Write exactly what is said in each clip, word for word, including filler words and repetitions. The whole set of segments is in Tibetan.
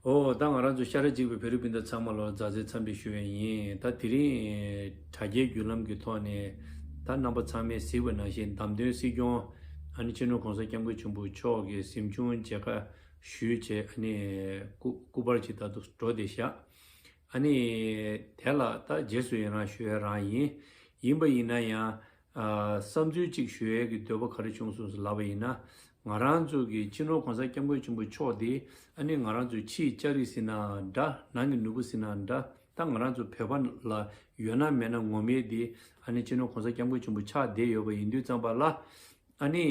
ཨོ། ད་ང་རང་ཚོ་ཤ་ར་གཅིག་པའི་བོད་རིགས་སྤུན་ཟླ་ཚང་མ་ལ་མཛའ་བརྩེ་འཚམས་འདྲི་ཞུ་ཡས་ཡིན། ད་དེ་རིང་དྲ་རྒྱའི་བརྒྱུད་ལམ་གྱི་ཐོག་ནས་ད་རྣམ་པ་ཚང་མས་གཟིགས་པ་ནང་བཞིན་བདམས་ཐོན་སྲིད་སྐྱོང་ཨ་ནི་སྤྱི་ནོར་༸གོང་ས་༸སྐྱབས་མགོན་ཆེན་པོ་མཆོག་གི་གཟིམ་ཆུང་མཇལ་ཁ་ཞུས་བྱས། ཨ་ནི་སྐུ་སྐུ་པར་ཅིག་ད་དུང་འགྲོ་བསྡད་ཤག་ཨ་ནི་དེ་ལ་ད་རྗེས་སུ་ཡི་རང་ཞུ་ཡས་རང་ཡིན། ཡིན་པ་ཡིན་ན་ཡང་། ཨ། བསམ་ཚུལ་གཅིག་ཞུ་ཡས་ཀྱི་འདོད་པ་ག་རེ་བྱུང་སོང་ཟེར་ལབ་པ་ཡིན་ན། ང་རང་ཚོ་གི་སྤྱི་ནོར་༸གོང་ས་༸སྐྱབས་མགོན་ཆེན་པོ་མཆོག་དེ་ཨ་ནི་ང་རང་ཚོ་ཕྱིའི་ལྕགས་རི་ཟེར་ན་འདྲ། ནང་གི་ནོར་བུ་ཟེར་ན་འདྲ། ད་ང་རང་ཚོ་བོད་པ་ལ་ཡོད་ན་མེད་ན་ངོམ་ཡས་དེ་ཨ་ནི་སྤྱི་ནོར་༸གོང་ས་༸སྐྱབས་མགོན་ཆེན་པོ་ཆགས་བསྡད་ཡོད་པ་ཡིན་དུས་ཙམ་པ་ལ། ཨ་ནི་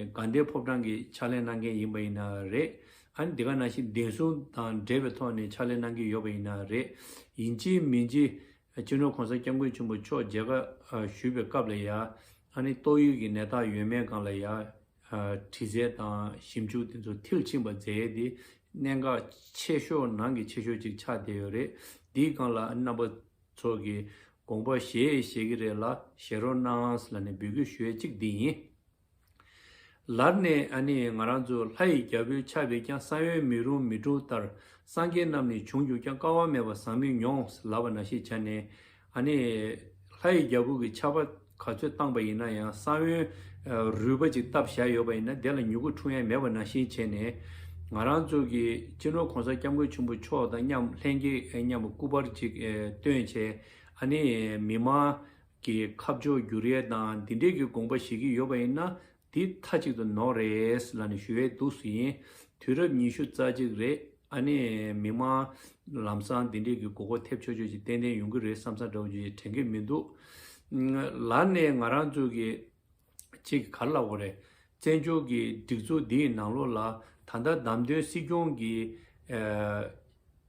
དགའ་ལྡན་ཕོ་བྲང་གི་ཕྱག་ལས་གནང་མཁན་ཡིན་པ་ཡིན་ན་རེད། ཨ་ནི་དེ་ག་ནང་བཞིན་བདེན་སྲུང་དང་འབྲེལ་བའི་ཐོག་ནས་ཕྱག་ལས་གནང་གི་ཡོད་པ་ཡིན་ན་རེད། ཡིན་གཅིག་མིན་གཅིག་སྤྱི་ནོར་༸གོང་ས་༸སྐྱབས་མགོན་ཆེན་པོ་མཆོག་མཇལ་ཁ་ཞུས་པའི་སྐབས་ལ་ཡ། ཨ་ནི་ཏོག་དབྱིབས་ཀྱི་ནད་རྟགས་ཡོད་མེད་སྒང་ལ་ཡ། དྲི་རྩད་དང་ཞིབ་འཇུག་དེ་ཚོ་མཐིལ་ཕྱིན་པ་མཛད་དེ། གནད་འགག་ཆེ་ཤོས་ནང་གི་ཆེ་ཤོས་ཅིག་ཆགས་བསྡད་ཡོད་རེད། འདིའི་སྒང་ལ་རྣམ་པ་ཚོ་གིས་དགོངས་པ་བཞེས་བཞེས་ཀྱི་རེད་ལ། བཞེས་རོགས་གནང་ལབ་ནས་འབོད་སྐུལ་ཞུ་ཡས་གཅིག་འདི་ཡིན། ལར་ནས་ཨ་ནི་ང་རང་ཚོ་ལྷ་ཡི་རྒྱལ་པོའི་ཆ་བས་ཀྱང་། ས་བོན་མི་རུང་མི་འཁྲུགས་ལྟར། སངས་རྒྱས་རྣམས་ནི་བྱུང་གྱུར་ཀྱང་། བསྐལ་བ་མེད་པར་ཟག་མེད་མྱོང་ལབ་པ་ནང་བཞིན་བྱས་ནས། ཨ་ནི་ལྷ་ཡི་རྒྱལ་པོ་གི་ཆར་པ་ག་ཚོད་བཏང་པ་ཡིན་ན་ཡང་། ས་བོན་རུལ་པ་ཅིག་བཏབ་བཞག་ཡོད་པ་ཡིན་ན་དེ་ལ་མྱུ་གུ་འཁྲུངས་ཡ་མེད་པ་ནང་བཞིན་བྱས་ནས། ང་རང་ཚོ་གི་སྤྱི་ནོར་༸གོང་ས་༸སྐྱབས་མགོན་ཆེན་པོ་མཆོག་དང་མཉམ། ལྷན་རྒྱས་མཉམ་པོ་སྐུ་པར་ཅིག་སྟོན་བྱས། ཨ་ནི་མི་མང་གི་ཁ་ཕྱོགས་བསྒྱུར་ཡས་དང་འདི་འདྲས་ཀྱི་དགོངས་པ་བཞེས་ཀྱི་ཡོད་པ་ཡིན་ན། འདི་མཐའ་གཅིག་ཏུ་ནོར་རེད་ལབ་ནས་ཞུ་ཡས་འདུག་སེ་ཡིན། དུས་རབས་ཉི་ཤུ་རྩ་གཅིག་རེད། ཨ་ནི་མི་མང་ལམ་སང་འདི་འདྲས་ཀྱི་མགོ་སྐོར་ཐེབས་ཆོག་ཆོག་ཅིག་ཏན་ཏན་ཡོང་གི་རེད་བསམ་བསམ་འདྲ་བོ་ཅིག་དྲན་གྱི་མི་འདུག་ལར་ནས་ང་རང་ཚོ་གི་ཅིག་ག་རེ་ལབ་དགོས་རེད། བཙན་བྱོལ་གྱི་སྒྲིག་འཛུགས་འདིའི་ནང་ལོགས་ལ་ད་ལྟ་བདམས་ཐོན་སྲིད་སྐྱོང་གི་ཨ་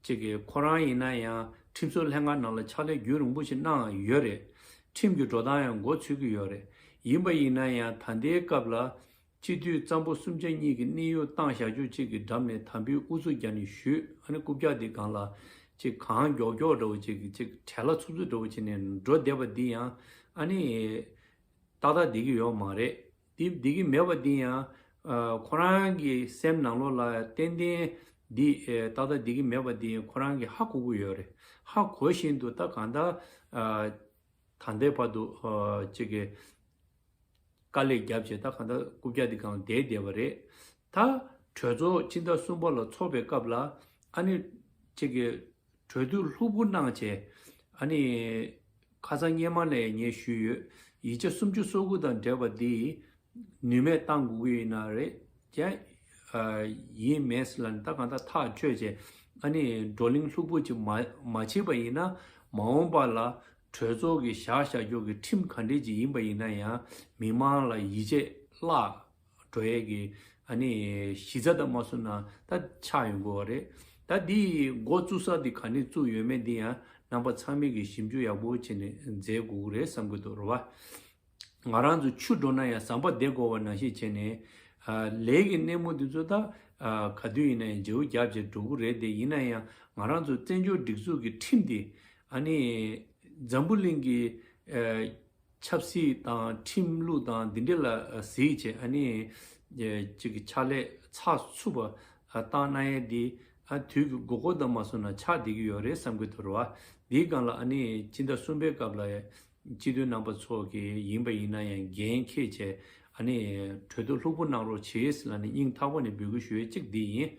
ཅིག་གི་ཁོ་རང་ཡིན་ན་ཡང་ཁྲིམས་བཟོ་ལྷན་ཁང་ནང་ལ་ཕྱག་ལས་རྒྱུན་རིང་པོ་ཞིག་གནང་ཡོད་རེད། ཁྲིམས་ཀྱི་འགྲོ་སྟངས་ཡང་མགོ་ཚོད་ཀྱི་ཡོད་རེད། ཡིན་པ་ཡིན་ན་ཡང་ད་ལྟའི་སྐབས་ལ་སྤྱི་འཐུས་གཙང་པོ་གསུམ་ཆ་གཉིས་ཀྱི་གནས་དབྱུང་བཏང་བཞག་རྒྱུ་གཅིག་གི་འགྲམ་ནས་དམ་འབུལ་ཨུ་ཚུགས་རྒྱག་ནས་བཞུགས། ཨ་ནི་རྐུབ་བཀྱག་འདི་སྒང་ལ་ཅིག་གང་མགྱོགས་མགྱོགས་འདྲ་བོ་ཅིག་གི་ཅིག་བྲེལ་བ་འཚུབ་འཚུབ་འདྲ་བོ་བྱས་ནས་འགྲོ་བསྡད་པ་འདི་ཡང་ཨ་ནི། ཏག་ཏག་བསྡད་ཀྱི་ཡོད་མ་རེད། དེ་བསྡད་ཀྱི་མེད་པ་འདི་ཡང་ཨ་ཁོ་རང་གི་སེམས་ནང་ལོགས་ལ་ཏན་ཏན་འདི་ཨ་ཏག་ཏག་བསྡད་ཀྱི་མེད་པ་འདི་ཁོ་རང་གིས་ཧ་གོ་གི་ཡོད་རེད། ཧ་གོ་བཞིན་དུ་ད་གང་ལྟར་ཨ་ད་ལྟའི་བར་དུ་ཨ་ཅིག་གི་དཀའ་ལས་བརྒྱབ་བྱས། ད་གང་ལྟར་རྐུབ་བཀྱག་འདི་སྒང་བསྡད་བསྡད་པ་རེད། ད་གྲོས་ཚོགས་སྤྱི་ཟླ་གསུམ་པ་ལ་འཚོགས་པའི་སྐབས་ལ་ཨ་ནི་ཅིག་གི་གྲོས་བསྡུར་ལྷུག་པོ་གནང་བྱས། ཨ་ནི་ཁ་སང་སྔོན་མ་ནས་ངས་ཞུས་ཡོད། ཡིག་ཆ་སུམ་ཅུ་སོ་དགུ་དང་འབྲེལ་བ་འདི་ནུས་མེད་གཏང་དགོས་ཀྱི་ཡོད་ན་རེད། ཀྱང་ཡིན་མེད་ལབ་ནས་ད་གང་ལྟར་ཐག་ཆོད་བྱས། ཨ་ནི་བགྲོ་གླེང་ལྷུག་པོ་ཅིག་མ་མ་བྱས་པ་ཡིན་ན། མ་འོངས་པ་ལ་གྲོས་ཚོགས་ཀྱི་བཞག་བཞག་རྒྱུ་གི་ཁྲིམས་ག་འདྲས་ཅིག་ཡིན་པ་ཡིན་ན་ཡང་མི་མང་ལ་ཡིད་ཆེས་བརླག་འགྲོ་ཡས་ཀྱི་ཨ་ནི་གཞི་རྩ་དང་མ་སོང་ན་ད་ཆགས་ཡོང་གི་ཡོད་རེད། ད་འདི་འགོ་བཙུགས་ས་འདི་ག་ནས་བཙུགས་ཡོད་མེད་འདི་ཡང་རྣམ་པ་ཚང་མས་ཀྱི་ཞིབ་འཇུག་ཡག་པོ་བྱས་ནས་མཛད་དགོས་ཀྱི་རེད་བསམ་གྱི་འདུག་རེད་བ། ང་རང་ཚོ་ཆུ་འགྲོ་ན་ཡང་ཟམ་པ་བདེ་དགོས་པ་ནང་བཞིན་བྱས་ནས་ཨ་ལས་ཀྱི་སྣེ་མོ་འདི་ཚོ་ད་ཨ་ག་དུས་ཡིན་ན་ཡང་བརྗེ་པོ་རྒྱབ་བྱས་འགྲོ་གི་རེད་དེ། ཡིན་ན་ཡང་ང་རང་ཚོ་བཙན་བྱོལ་སྒྲིག་འཛུགས་ཀྱི་ཁྲིམས་འདི་ཨ་ནི་འཛམ་བུ་གླིང་གི་ཨ་ཆབ་སྲིད་དང་ཁྲིམས་ལུགས་དང་འདི་འདྲ་ལ་གཟིགས་བྱས། ཨ་ནི་ཅིག་གི་ཕྱག་ལས་ཚགས་ཚུད་པ་བཏང་གནང་ཡས་འདི་ཨ་དུས་ཀྱི་དགོས་མཁོ་དང་མ་སོང་ན་ཆགས་བསྡད་ཀྱི་ཡོད་རེད་བསམ་གྱི་འདུག་རེད་བ། འདིའི་སྒང་ལ་ཨ་ནི་སྤྱི་ཟླ་གསུམ་པའི་སྐབས་ལ་སྤྱི་འཐུས་རྣམ་པ་ཚོ་གིས་ཡིན་པ་ཡིན་ན་ཡང་འགན་འཁྱེར་བྱས། ཨ་ནི་གྲོས་བསྡུར་ལྷུག་པོ་གནང་རོགས་བྱེད་ཟེར་ལབ་ནས་སྙིང་ཐག་པ་ནས་འབོད་སྐུལ་ཞུ་ཡས་གཅིག་འདི་ཡིན།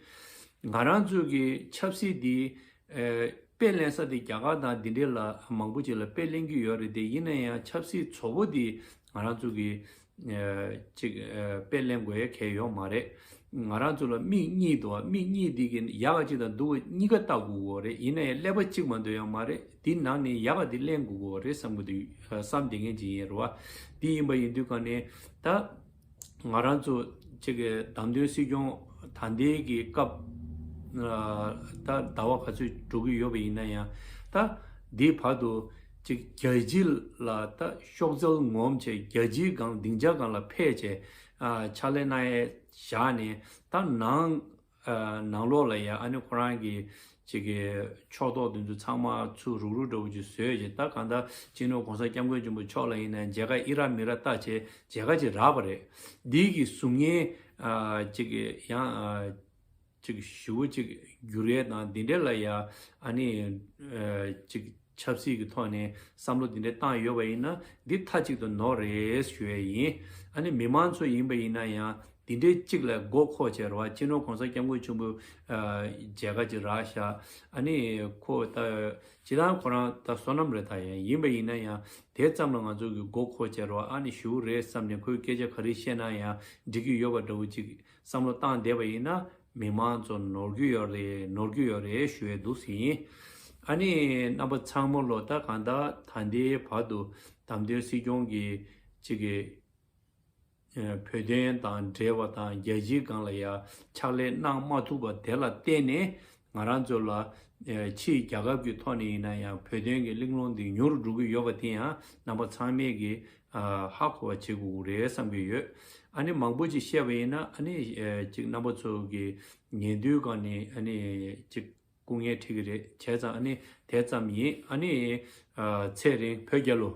ང་རང་ཚོ་གི་ཆབ་སྲིད་འདི་ཨ་དཔེ་ལེན་ས་དེ་རྒྱ་གར་དང་འདི་འདྲའི་ལ་མང་པོ་ཅིག་ལ་དཔེ་ལེན་གྱི་ཡོད་རེད་དེ། ཡིན་ན་ཡང་ཆབ་སྲིད་བཟོ་བོ་འདི་ང་རང་ཚོ་གི་ཨ་ཅིག་ཨ་དཔེ་ལེན་དགོས་ཡ་གལ་ཡོད་མ་རེད། ང་རང་ཚོ་ལ་མིག་གཉིས་འདུག་བ། མིག་གཉིས་འདི་གི་ཡག་ག་ཅིག་དང་སྡུག་ག་གཉིས་ཀ་ལྟ་དགོས་ཀྱི་ཡོད་རེད། ཡིན་ན་ཡང་ཀླད་པ་གཅིག་མ་གཏོགས་ཡོད་མ་རེད། འདི་ནང་ནས་ཡག་ག་འདི་ལེན་དགོས་ཀྱི་ཡོད་རེད་བསམ་གྱི་འདུག་བསམ་བསྡད་མཁན་ཅིག་ཡིན་རེད་བ། འདི་ཡིན་པ་ཡིན་དུས་ག་ནས་ད། ང་རང་ཚོ་གཅིག་གི་བདམས་ཐོན་སྲིད་སྐྱོང་ད་ལྟའི་གི་སྐབས་ད་ཟླ་བ་ག་ཚོད་འགྲོ་གི་ཡོད་པ་ཡིན་ན་ཡང་། ད་འདིའི་བར་དུ་གཅིག་རྒྱལ་སྤྱི་ལ་ད་གཤོག་རྩལ་ངོམ་བྱས། རྒྱལ་སྤྱིའི་སྒང་སྡིངས་ཆ་སྒང་ལ་ཕེབས་བྱས་ཨ་ཕྱག་ལས་གནང་ཡས་བཞག་ནས། ད་ནང་ཨ་ནང་ལོགས་ལ་ཡ་ཨ་ནི་ཁོ་རང་གི་ཅིག་གི་ཕྱོགས་གཏོགས་དེ་ཚོ་ཚང་མ་ཚུར་རུག་རུག་འདྲ་བོ་ཅིག་བཟོས་བྱས། ད་གང་ལྟར་སྤྱི་ནོར་༸གོང་ས་༸སྐྱབས་མགོན་ཆེན་པོ་མཆོག་ལ་ཡིན་ན་མཇལ་ཁ་ཨི་རག་མི་རག་བལྟས་བྱས་མཇལ་ཁ་ཅིག་རག་པ་རེད། འདི་གི་གཟུགས་བརྙན་ཨ་ཅིག་གི་ཡང་ཨ་ ཅིག་ཞེ་པོ་ཅིག་འགྱུར་ཡས་དང་འདི་འདྲ་ལ་ཡ་ཨ་ནི་ཅིག་ཆབ་སྲིད་ཀྱི་ཐོག་ནས་བསམ་བློ་འདི་འདྲ་བཏང་ཡོད་པ་ཡིན་ན་འདི་མཐའ་གཅིག་ཏུ་ནོར་རེད་ཞུ་ཡས་ཡིན། ཨ་ནི་མི་མང་ཚོ་ཡིན་པ་ཡིན་ན་ཡང་འདི་འདྲའི་གཅིག་ལ་མགོ་འཁོར་བྱས་རེད་བ། སྤྱི་ནོར་གོང་ས་སྐྱབས་མགོན་ཆེན་པོ་མཇལ་ཁ་ཅིག་རག་ཤག་ཨ་ནི་ཁོ་ད་སྤྱིར་བཏང་ཁོ་རང་ད་བསོད་ནམས་རེད། ད་ཡང་ཡིན་པ་ཡིན་ན་ཡང་དེ་ཙམ་ལ་ང་ཚོ་གི་མགོ་འཁོར་བྱས་རེད་བ། ཨ་ནི་ཞེ་པོ་རེད་བསམ་ནས་ཁོས་སྐད་ཆ་ག་རེ་བཤད་ན་ཡང་འགྲིག་གི་ཡོད་པ་འདྲ་བོ་ཅིག་བསམ་བློ་བཏང་བསྡད་པ་ཡིན་ན། མི་མང་ཚོ་ནོར་གྱི་ཡོད་རེད། ནོར་གྱི་ཡོད་རེད་ཞུ་ཡས་འདུག་ཟེར་ཡིན། ཨ་ནི་རྣམ་པ་ཚང་མ་ལོ་ད་གང་ལྟར་ད་ལྟའི་བར་དུ་བདམས་ཐོན་སྲིད་སྐྱོང་གི་ཅིག་གི་ཨ་བོད་དོན་དང་འབྲེལ་བ་དང་རྒྱལ་སྤྱིའི་སྒང་ལ་ཡ་ཕྱག་ལས་གནང་མ་ཐུབ་པ་དེ་ལ་བརྟེན་ནས་ང་རང་ཚོ་ལ་ཨ་ཕྱིའི་རྒྱལ་ཁབ་ཀྱི་ཐོག་ནས་ཡིན་ན་ཡང་བོད་དོན་གྱི་གླེང་སློང་འདི་ཉུང་རུ་འགྲོ་གི་ཡོད་པ་དེ་ཡང་རྣམ་པ་ཚང་མས་ཀྱི་ཨ་ཧ་གོ་བ་བྱེད་དགོས་ཀྱི་རེད་བསམ་གྱི་ཡོད། ཨ་ནི་མང་པོ་ཅིག་བཤད་པ་ཡིན་ན་ཨ་ནི་ཨ་ཅིག་རྣམ་པ་ཚོ་གི་ཉན་དུས་སྒང་ནས་ཨ་ནི་ཅིག་སྐུ་ངལ་འཕྲད་ཀྱི་རེད། བྱས་ཙང་ཨ་ནི་དེ་ཙམ་ཡིན། ཨ་ནི་ཨ་ཚེ་རིང་བོད་རྒྱལ་ལོ།